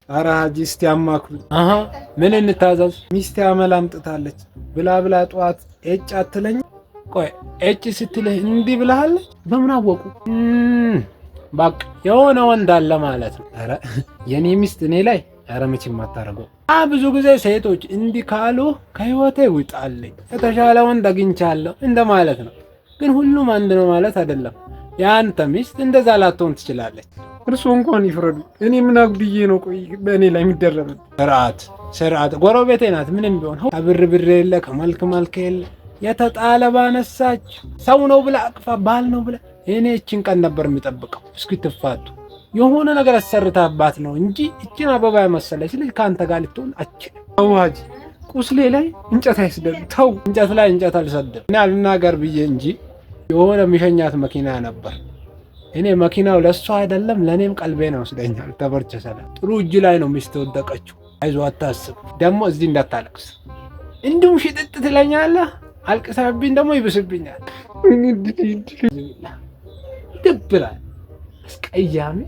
አረ ሀጂ እስቲ አማክሩኝ። አሀ፣ ምን እንታዘዝ? ሚስቴ አመል አምጥታለች ብላ ብላ ጠዋት ኤጭ አትለኝ። ቆይ ኤጭ ስትልህ እንዲህ ብለሃለች? በምን አወቁ? በቃ የሆነ ወንድ አለ ማለት ነው። አረ የኔ ሚስት እኔ ላይ አረ መቼም አታደርገው። ብዙ ጊዜ ሴቶች እንዲህ ካሉ ከህይወቴ ውጣልኝ የተሻለ ወንድ አግኝቻለሁ እንደማለት ነው። ግን ሁሉም አንድ ነው ማለት አይደለም። የአንተ ሚስት እንደዛ ላትሆን ትችላለች። እርስዎ እንኳን ይፍረዱ። እኔ ምን አጉድዬ ነው ቆይ በእኔ ላይ የሚደረብ? ስርዓት ስርዓት፣ ጎረቤቴ ናት። ምንም ቢሆን ከብር ብር የለ ከመልክ መልክ የለ የተጣለ ባነሳች ሰው ነው ብላ አቅፋ ባል ነው ብላ እኔ እችን ቀን ነበር የሚጠብቀው። እስኪትፋቱ የሆነ ነገር አሰርታባት ነው እንጂ እችን አበባ የመሰለች ልጅ ከአንተ ጋር ልትሆን አችልም። ተው ሀጂ፣ ቁስሌ ላይ እንጨት አይስደዱ። ተው። እንጨት ላይ እንጨት አልሰድም። እኔ አልናገር ብዬ እንጂ የሆነ የሚሸኛት መኪና ነበር። እኔ መኪናው ለእሷ አይደለም ለእኔም ቀልቤን ወስደኛል። ተበርቸ ሰላም ጥሩ እጅ ላይ ነው ሚስት ወደቀችው። አይዞህ አታስብ። ደግሞ እዚህ እንዳታለቅስ እንዲሁም ሽጥጥ ትለኛለህ። አልቅሰብኝ ደግሞ ይብስብኛል። ይደብራል። አስቀያሚ።